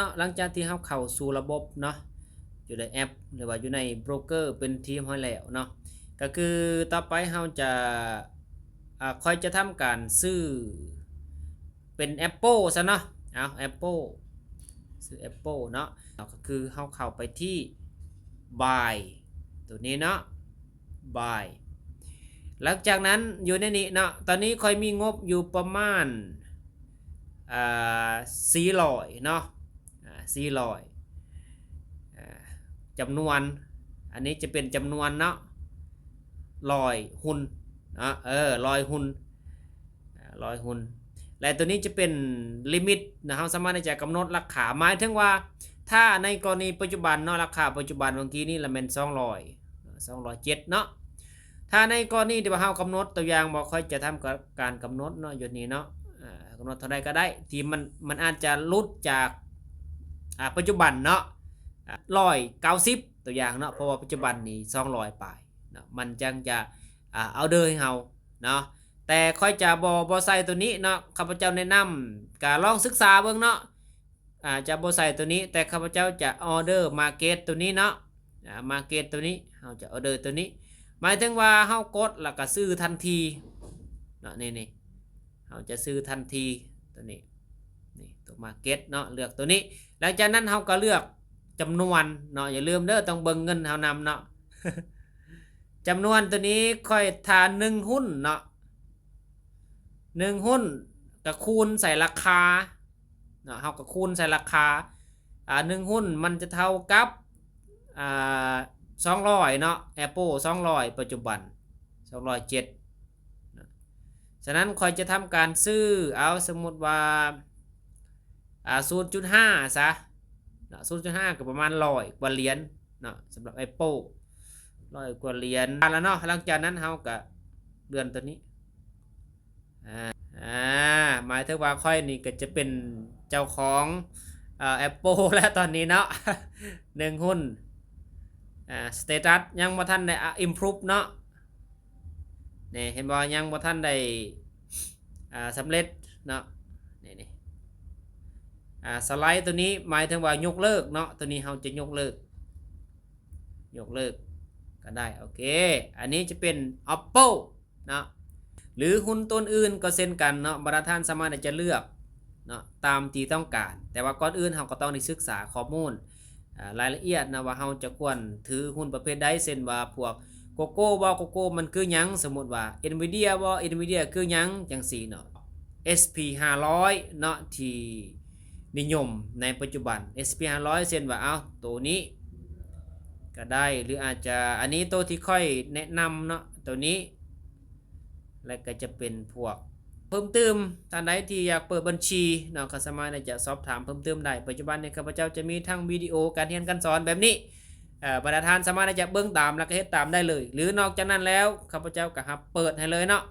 ເນາະ ຫຼັງຈາກທີ່ເຮົາເຂົ້າສູ່ລະບົບເນາະ ຢູ່ໃນແອັບ ຫຼືວ່າຢູ່ໃນໂບຣກເກີເປັນທີ່ຮຽບຮ້ອຍແລ້ວເນາະ ກໍຄືຕໍ່ໄປເຮົາຈະ ອາ ຂ້ອຍຈະທຳການຊື້ເປັນ Apple ຊະເນາະ ເອົາ Apple ຊື້ Apple ເນາະ ກໍຄືເຮົາເຂົ້າໄປທີ່ Buy ຕົວນີ້ເນາະ Buy ຫຼັງຈາກນັ້ນຢູ່ໃນນີ້ເນາະ ຕອນນີ້ຂ້ອຍມີງົບຢູ່ປະມານ ອ່າ ສີ່ຮ້ອຍເນາະ ອ່າ ສີ່ຮ້ອຍ ອ່າ ຈຳນວນ ອັນນີ້ຈະເປັນຈຳນວນເນາະ ຮ້ອຍຫຸ້ນເນາະ ເອີ ຮ້ອຍຫຸ້ນ ອ່າ ຮ້ອຍຫຸ້ນ ແລະ ຕົວນີ້ຈະເປັນລິມິດເນາະ ເຮົາສາມາດທີ່ຈະກຳນົດລາຄາ ໝາຍເຖິງວ່າ ຖ້າໃນກໍລະນີປັດຈຸບັນເນາະ ລາຄາປັດຈຸບັນເມື່ອກີ້ນີ້ລະແມ່ນສອງຮ້ອຍ ສອງຮ້ອຍເຈັດເນາະ ຖ້າໃນກໍລະນີທີ່ວ່າເຮົາກຳນົດ ຕົວຢ່າງບໍ່ ຂ້ອຍຈະທຳການກຳນົດເນາະ ຢູ່ນີ້ເນາະ ອ່າ ກຳນົດເທົ່າໃດກໍໄດ້ ທີ່ມັນ ມັນອາດຈະຫຼຸດຈາກ ອ່າ ປັດຈຸບັນເນາະ ອ່າ ຮ້ອຍເກົ້າສິບ ຕົວຢ່າງເນາະ ເພາະວ່າປັດຈຸບັນນີ້ສອງຮ້ອຍປາຍເນາະ ມັນຈັ່ງຈະ ອ່າ ອອເດີໃຫ້ເຮົາເນາະ ແຕ່ຂ້ອຍຈະບໍ່ ບໍ່ໃສ່ຕົວນີ້ເນາະ ຂ້າພະເຈົ້າແນະນຳ ກະລອງສຶກສາເບິ່ງເນາະ ອາ ຈະບໍ່ໃສ່ຕົວນີ້ ແຕ່ຂ້າພະເຈົ້າຈະ order market ຕົວນີ້ເນາະ ອາ market ຕົວນີ້ ເຮົາຈະ order ຕົວນີ້ ໝາຍເຖິງວ່າເຮົາກົດແລ້ວກໍຊື້ທັນທີເນາະ ນີ້ໆ ເຮົາຈະຊື້ທັນທີຕົວນີ້ ນີ້ຕົວ market ເນາະ ເລືອກຕົວນີ້ ຫຼັງຈາກນັ້ນເຮົາກໍເລືອກຈຳນວນເນາະ ຢ່າລືມເດີ ຕ້ອງເບິ່ງເງິນເຮົານຳເນາະ ຈຳນວນຕົວນີ້ຂ້ອຍ ຖ້າໜຶ່ງຫຸ້ນເນາະ ໜຶ່ງຫຸ້ນກໍຄູນໃສ່ລາຄາເນາະ ເຮົາກໍຄູນໃສ່ລາຄາ ອ່າ ໜຶ່ງຫຸ້ນມັນຈະເທົ່າກັບ ອ່າ ສອງຮ້ອຍເນາະ Apple ສອງຮ້ອຍ ປັດຈຸບັນສອງຮ້ອຍເຈັດເນາະ ສະນັ້ນຂ້ອຍຈະທຳການຊື້ ເອົາ ສົມມຸດວ່າ ອ່າ ສູນຈຸດຫ້າຊະເນາະ ສູນຈຸດຫ້າກໍປະມານຮ້ອຍກວ່າຫຼຽນເນາະ ສຳລັບ Apple ຮ້ອຍກວ່າຫຼຽນ ແລ້ວເນາະ ຫຼັງຈາກນັ້ນເຮົາກໍເລື່ອນຕົວນີ້ ອ່າ ອ່າ ໝາຍເຖິງວ່າຂ້ອຍນີ້ກໍຈະເປັນເຈົ້າຂອງ ເອີ Apple ແລ້ວຕອນນີ້ເນາະ ໜຶ່ງຫຸ້ນ ອ່າ status ຍັງບໍ່ທັນໄດ້ improve ເນາະ ນີ້ເຫັນບໍ່ ຍັງບໍ່ທັນໄດ້ ອ່າ ສຳເລັດເນາະ ນີ້ໆ ອ່າ ສະໄລຕົວນີ້ໝາຍເຖິງວ່າຍົກເລີກເນາະ ຕົວນີ້ເຮົາຈະຍົກເລີກ ຍົກເລີກກໍໄດ້ ໂອເຄ ອັນນີ້ຈະເປັນ Apple ເນາະ ຫຼືຫຸ້ນຕົວອື່ນກໍເຊັ່ນກັນເນາະ ບັນດາທ່ານສາມາດທີ່ຈະເລືອກເນາະ ຕາມທີ່ຕ້ອງການ ແຕ່ວ່າກ່ອນອື່ນເຮົາກໍຕ້ອງໄດ້ສຶກສາຂໍ້ມູນ ອ່າ ລາຍລະອຽດນະ ວ່າເຮົາຈະຄວນຖືຫຸ້ນປະເພດໃດ ເຊັ່ນວ່າພວກ Gogo ບໍ່ Gogo ມັນຄືຫຍັງ ສົມມຸດວ່າ Nvidia ບໍ່ Nvidia ຄືຫຍັງ ຈັ່ງຊີ້ເນາະ S&P ຫ້າຮ້ອຍເນາະ ທີ່ ນິຍົມໃນປັດຈຸບັນ S&P ຫ້າຮ້ອຍ ເຊັ່ນວ່າ ເອົາ ໂຕນີ້ກໍໄດ້ ຫຼືອາດຈະ ອັນນີ້ໂຕທີ່ຂ້ອຍແນະນຳເນາະ ໂຕນີ້ ແລະກໍຈະເປັນພວກເພີ່ມຕື່ມ ທ່ານໃດທີ່ຢາກເປີດບັນຊີເນາະ ກໍສາມາດທີ່ຈະສອບຖາມເພີ່ມຕື່ມໄດ້ ປັດຈຸບັນນີ້ຂ້າພະເຈົ້າຈະມີທັງວິດີໂອການຮຽນການສອນແບບນີ້ ເອີ ບັນດາທ່ານສາມາດທີ່ຈະເບິ່ງຕາມ ແລະກໍເຮັດຕາມໄດ້ເລີຍ ຫຼືນອກຈາກນັ້ນແລ້ວ ຂ້າພະເຈົ້າກໍຮັບເປີດໃຫ້ເລີຍເນາະ